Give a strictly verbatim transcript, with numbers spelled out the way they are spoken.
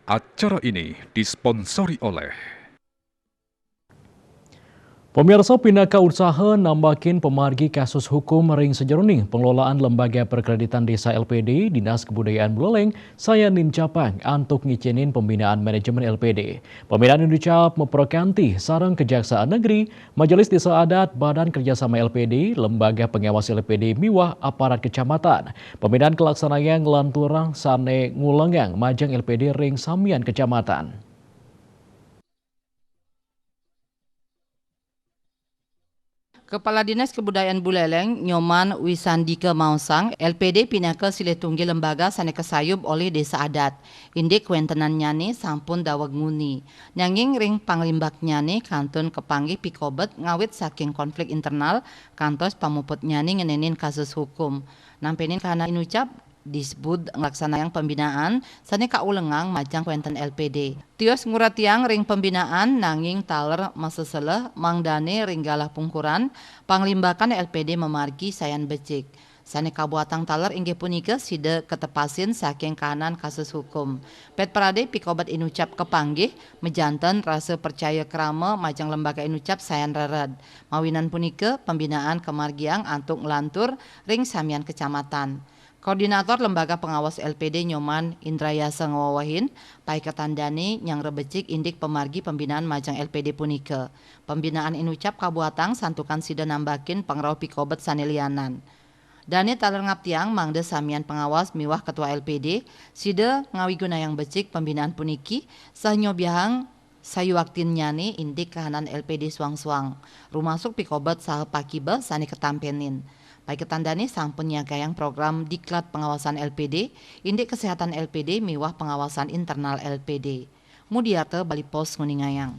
Acara ini disponsori oleh Pemirsa, pinaka usaha nambakin pamargi kasus hukum ring sajeroning pengelolaan Lembaga Perkreditan Desa L P D, Dinas Kebudayaan Buleleng sayan nincapang antuk ngicenin pembinaan manajemen L P D. Pembinaan inucap maprakanti sareng Kejaksaan Negeri, Majelis Desa Adat, Badan Kerjasama L P D, Lembaga Pengawas L P D miwah aparat kecamatan. Pembinaan kalaksanayang nglanturang sane ngulengang majeng L P D ring samian kecamatan. Kepala Dinas Kebudayaan Buleleng, Nyoman Wisandika maosang, L P D pinaka silih tunggil lembaga sane kasayub olih desa adat. Indik kawentenannyane sampun daweg nguni. Nanging ring panglimbaknyane kantun kapanggih pikobet ngawit saking konflik internal kantos pamuputnyane ngenenin kasus hukum. Nampenin kahanan inucap, Disbud nglaksanayang pembinaan sane kaulengang majeng kawenten L P D. Tios nguratiang ring pembinaan, nanging taler maseseleh mangdane ring galah pungkuran, panglimbakan L P D mamargi sayan becik. Sane kabuatang taler inggih punika sida katepasin saking kahanan kasus hukum. Pet Prade pikobet inucap kapanggih, majanten rasa percaya krama majeng lembaga inucap sayan rered. Mawinan punika, pembinaan kamargiang antuk nglantur ring samian kecamatan. Koordinator Lembaga Pengawas L P D Nyoman Indrayasa ngawewehin, paiketan dane nyanggra becik indik pamargi pembinaan majeng L P D punika. Pembinaan inucap kabuatang santukan sida nambakin pangrauh pikobet sane lianan. Dane taler ngaptiang mangda samian pengawas miwah ketua L P D, sida ngawigunayang becik pembinaan puniki, saha nyobiahang sayuaktinnyane indik kahanan L P D suang-suang, rumasuk pikobet saha pakiba sane katampenin. Paiketan dane sampun nyagayang program Diklat Pengawasan L P D, indik kesehatan L P D miwah pengawasan internal L P D. Mudiarta Bali Post nguningayang.